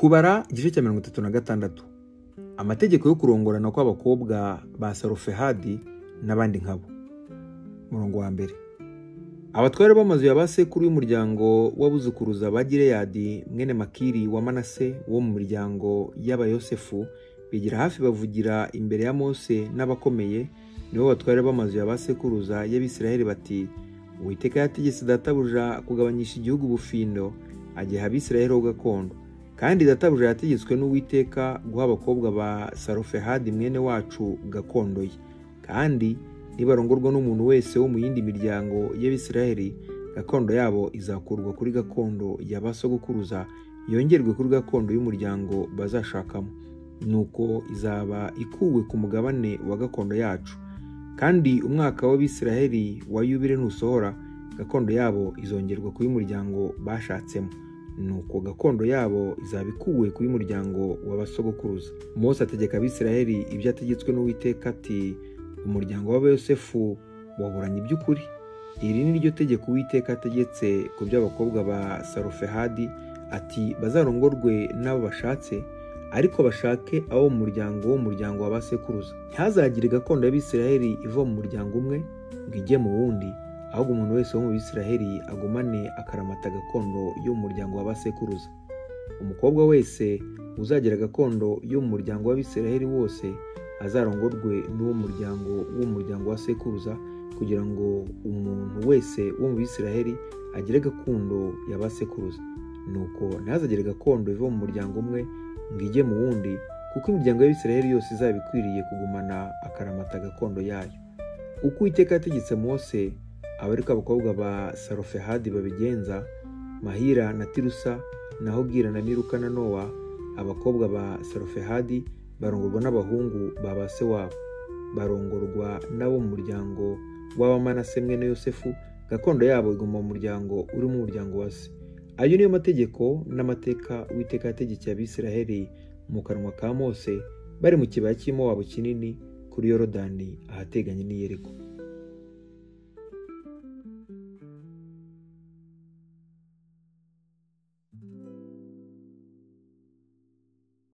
Kubara igice cya 36. Amategeko yo kurongorana kw'abakobwa ba Salofehadi n'abandi nkabo. Murongo wa mbere. Abatware b'amazu ya basekuru y'umuryango w'abuzukuruza ba Gileyadi mwene Makiri wa Manase wo mu muryango y'Abayosefu bigira hafi bavugira imbere ya Mose n'abakomeye, nibo batware b'amazu ya basekuruza y'Abisirayeli bati: Uwiteka yategetse databuja kugabanyisha igihugu ubufindo agiha Abisirayeli ho gakondo. Kandi databuja yategetswe n'Uwiteka guha abakobwa ba Salofehadi mwene wacu gakondo ye. Kandi nibarongorwa n'umuntu wese wo mu yindi miryango y'Abisirayeli, gakondo yabo izakurwa kuri gakondo ya basogokuruza yongerwe kuri gakondo y'umuryango bazashakamo. Nuko izaba ikuwe ku mugabane wa gakondo yacu. Kandi umwaka w'Abisirayeli wa yubile nusohora, gakondo yabo izongerwa ku y'umuryango bashatsemo. Nuko gakondo yabo izaba ikuwe ku y'umuryango wa basogokuruza. Mose ategeka Abisirayeli ibyo ategetswe n'Uwiteka ati: umuryango w'Abayosefu waburanye iby'ukuri. Iri ni ryo tegeko Uwiteka ategetse ku by'abakobwa ba Salofehadi, ati: bazarongorwe n'abo bashatse, ariko bashake abo mu muryango w'umuryango wa basekuruza. Ntihazagire gakondo y'Abisirayeli iva mu muryango umwe ngo ijye mu wundi, ahubwo umuntu wese wo mu Bisirayeli agumane akaramata gakondo yo mu muryango wa basekuruza. Umukobwa wese uzagira gakondo yo mu muryango w'Abisirayeli wose azarongorwe n'uwo muryango w'umuryango wa sekuruza, kugira ngo umuntu wese wo mu Bisirayeli agire gakondo ya basekuruza. Nuko ntihazagire gakondo iva mu muryango umwe ngo ijye mu wundi, kuko imiryango y'Abisirayeli yose izaba ikwiriye kugumana akaramata gakondo yayo. Uko Uwiteka yategetse Mose, aba ariko abakobwa ba Salofehadi babigenza: Mahira na Tirusa na Hogira na Miruka na Nowa. Abakobwa ba Salofehadi barongorwa n'abahungu ba base wabo, barongorwa n'abo mu muryango w'Abamanase mwene Yosefu. Gakondo yabo iguma mu muryango uri mu muryango wa se. Ayo niyo mategeko n'amateka Uwiteka yategekeye Abisirayeli mu kanwa ka Mose bari mu kibaya cy'i Mowabu kinini kuri Yorodani ahateganye n'i Yeriko.